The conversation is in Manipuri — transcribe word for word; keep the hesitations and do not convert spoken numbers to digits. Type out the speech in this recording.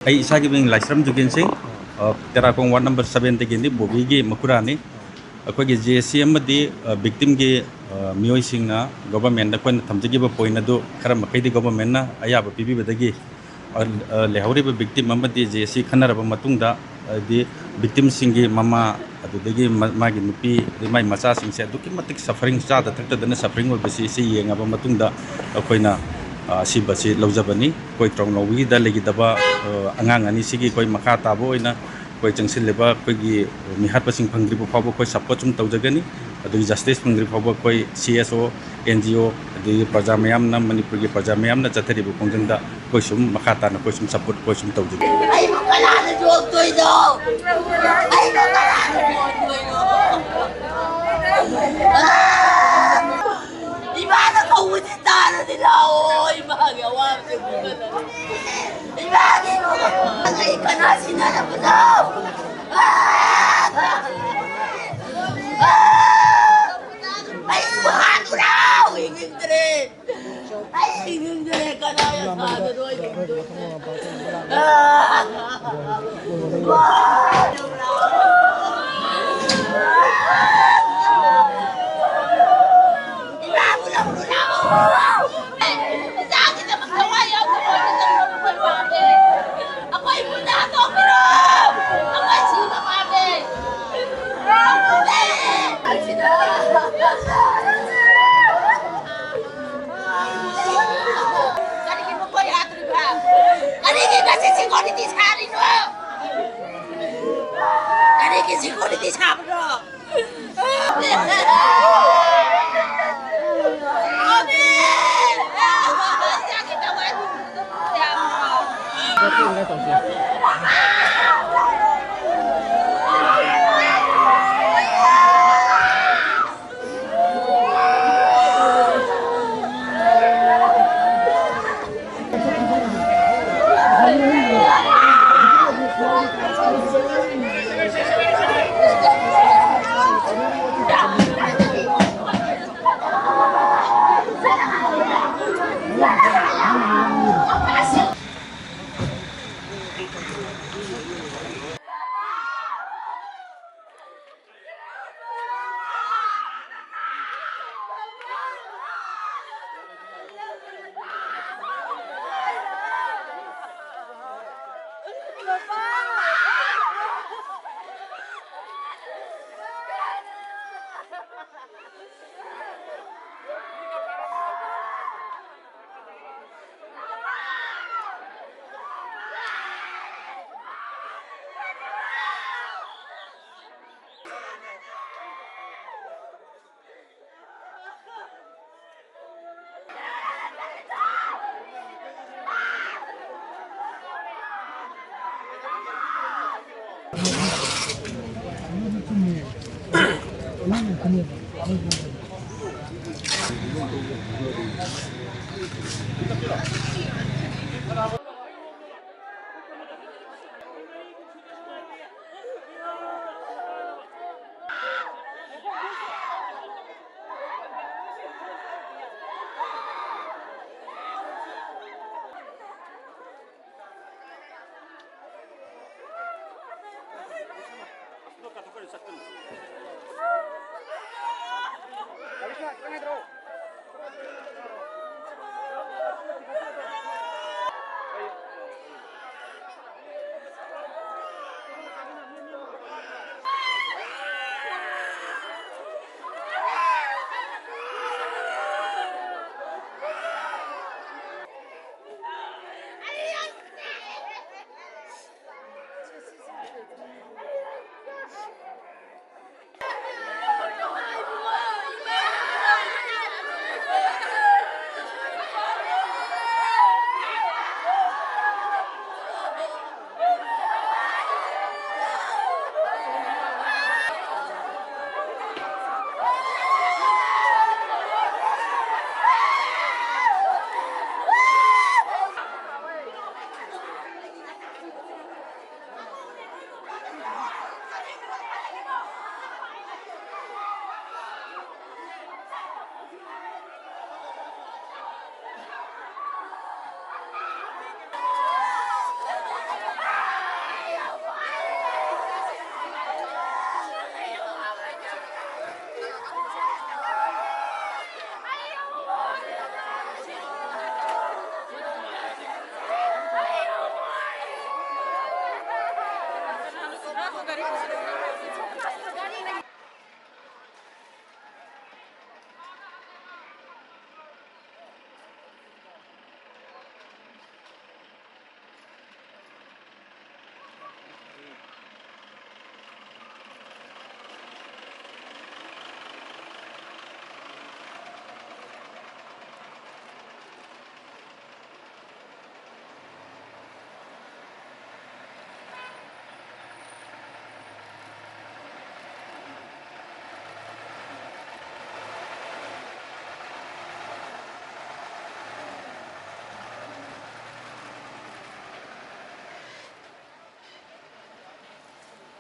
ꯑꯩ ꯏꯁꯥꯒꯤ ꯃꯤꯡ ꯂꯥꯏꯁ꯭ꯔꯝ ꯖꯨꯒꯦꯟ ꯁꯤꯡ, ꯑ, ꯇꯦꯔꯥꯈꯣꯡ ꯋꯥꯔꯗ ꯅꯝꯕꯔ ꯁꯕꯦꯟꯗꯒꯤꯅꯤ, ꯕꯣꯕꯤꯒꯤ ꯃꯈꯨꯔꯥꯅꯤ꯫ ꯑꯩꯈꯣꯏꯒꯤ ꯖꯦ ꯑꯦꯁ ꯁꯤ ꯑꯃꯗꯤ, ꯑ, ꯚꯤꯛꯇꯤꯝꯒꯤ, ꯑ, ꯃꯤꯑꯣꯏꯁꯤꯡꯅ ꯒꯣꯚꯔꯟꯃꯦꯟꯗ ꯑꯩꯈꯣꯏꯅ ꯊꯝꯖꯈꯤꯕ ꯄꯣꯏꯟ ꯑꯗꯨ ꯈꯔ ꯃꯈꯩꯗꯤ ꯒꯣꯚꯔꯟꯃꯦꯟꯅ ꯑꯌꯥꯕ ꯄꯤꯕꯤꯕꯗꯒꯤ, ꯑ, ꯑ, ꯂꯩꯍꯧꯔꯤꯕ ꯚꯤꯛꯇꯤꯝ ꯑꯃꯗꯤ ꯖꯦ ꯑꯦꯁ ꯁꯤ ꯈꯟꯅꯔꯕ ꯃꯇꯨꯡꯗ, ꯍꯥꯏꯗꯤ ꯚꯤꯛꯇꯤꯝꯁꯤꯡꯒꯤ ꯃꯃꯥ, ꯑꯗꯨꯗꯒꯤ ꯃ-, ꯃꯥꯒꯤ ꯅꯨꯄꯤ, ꯑꯗꯩ ꯃꯥꯒꯤ ꯃꯆꯥꯁꯤꯡꯁꯦ ꯑꯗꯨꯛꯀꯤ ꯃꯇꯤꯛ ꯁꯐꯔꯤꯡ, ꯆꯥꯗ ꯊꯛꯇꯗꯅ ꯁꯐꯔꯤꯡ ꯑꯣꯏꯕꯁꯤ, ꯁꯤ ꯌꯦꯡꯉꯕ ꯃꯇꯨꯡꯗ ꯑꯩꯈꯣꯏꯅ, ꯑ, ꯑꯁꯤꯕꯁꯤ ꯂꯧꯖꯕꯅꯤ꯫ ꯑꯩꯈꯣꯏ ꯇ꯭ꯔꯣꯡꯂꯧꯕꯒꯤꯗ ꯂꯩꯈꯤꯗꯕ, ꯑ, ꯑꯉꯥꯡ ꯑꯅꯤꯁꯤꯒꯤ ꯑꯩꯈꯣꯏ ꯃꯈꯥ ꯇꯥꯕ ꯑꯣꯏꯅ ꯑꯩꯈꯣꯏ ꯆꯪꯁꯤꯜꯂꯤꯕ ꯑꯩꯈꯣꯏꯒꯤ ꯃꯤꯍꯥꯠꯄꯁꯤꯡ ꯐꯪꯗ꯭ꯔꯤꯕ ꯐꯥꯎꯕ ꯑꯩꯈꯣꯏ ꯁꯞꯄꯣꯔꯠ ꯁꯨꯝ ꯇꯧꯖꯒꯅꯤ꯫ ꯑꯗꯨꯒꯤ ꯖꯁꯇꯤꯁ ꯐꯪꯗ꯭ꯔꯤ ꯐꯥꯎꯕ ꯑꯩꯈꯣꯏ ꯁꯤ ꯑꯦꯁ ꯑꯣ, ꯑꯦꯟ ꯖꯤ ꯑꯣ, ꯑꯗꯒꯤ ꯄ꯭ꯔꯖꯥ ꯃꯌꯥꯝꯅ, ꯃꯅꯤꯄꯨꯔꯒꯤ ꯄ꯭ꯔꯖꯥ ꯃꯌꯥꯝꯅ ꯆꯠꯊꯔꯤꯕ ꯈꯣꯡꯖꯪꯗ ꯑꯩꯈꯣꯏ ꯁꯨꯝ ꯃꯈꯥ ꯇꯥꯅ ꯑꯩꯈꯣꯏ ꯁꯨꯝ ꯁꯞꯄꯣꯔꯠ ꯑꯩꯈꯣꯏ ꯁꯨꯝ ꯇꯧꯖꯒꯦ꯫ ꯑꯩꯕꯨ ꯀꯅꯥꯅ ꯌꯣꯛꯇꯣꯏꯅꯣ? ꯑꯩꯕꯨ ꯀꯅꯥꯅ ꯌꯣꯛꯇꯣꯏꯅꯣ? ꯏꯃꯥꯅ ꯀꯧꯕꯁꯤ ꯇꯥꯔꯗꯤ ꯂꯥꯛꯑꯣ, ꯏꯃꯥꯒꯤ ꯑꯋꯥꯕꯁꯦ ꯐꯪꯍꯜꯂꯒꯦ꯫ ꯏꯃꯥꯒꯤ ꯑꯩ ꯀꯅꯥ ꯁꯤꯟꯅꯔꯕꯅꯣ? ꯑꯩꯕꯨ ꯍꯥꯠꯂꯨꯔꯣ! ꯍꯤꯡꯅꯤꯡꯗ꯭ꯔꯦ꯫ ꯑꯩ ꯍꯤꯡꯅꯤꯡꯗ꯭ꯔꯦ꯫ ꯀꯅꯥꯅ ꯁꯥꯗꯅꯣ ꯑꯩ ꯍꯤꯡꯗꯣꯏꯁꯦ? ꯏꯃꯥꯕꯨ ꯂꯧꯔꯨ ꯂꯥꯛꯑꯣ꯫ ꯏꯆꯥꯒꯤꯗꯃꯛ ꯊꯋꯥꯏ ꯌꯥꯎꯗꯕ ꯑꯣꯏꯔꯗꯤ ꯂꯧꯔꯨꯕ ꯄꯥꯝꯃꯦ꯫ ꯑꯩꯈꯣꯏ ꯏꯃꯨꯡꯗ ꯍꯟꯗꯣꯛꯄꯤꯔꯣ꯫ ꯑꯩꯈꯣꯏ ꯁꯤꯕ ꯄꯥꯝꯃꯦ꯫ ꯀꯔꯤꯒꯤ ꯃꯈꯣꯏ ꯍꯥꯠꯇ꯭ꯔꯤꯕ? ꯀꯔꯤꯒꯤ ꯉꯁꯤ ꯁꯦꯀ꯭ꯌꯨꯔꯤꯇꯤ ꯁꯥꯔꯤꯅꯣ? ꯀꯔꯤꯒꯤ ꯁꯦꯀ꯭ꯌꯨꯔꯤꯇꯤ ꯁꯥꯕꯅꯣ?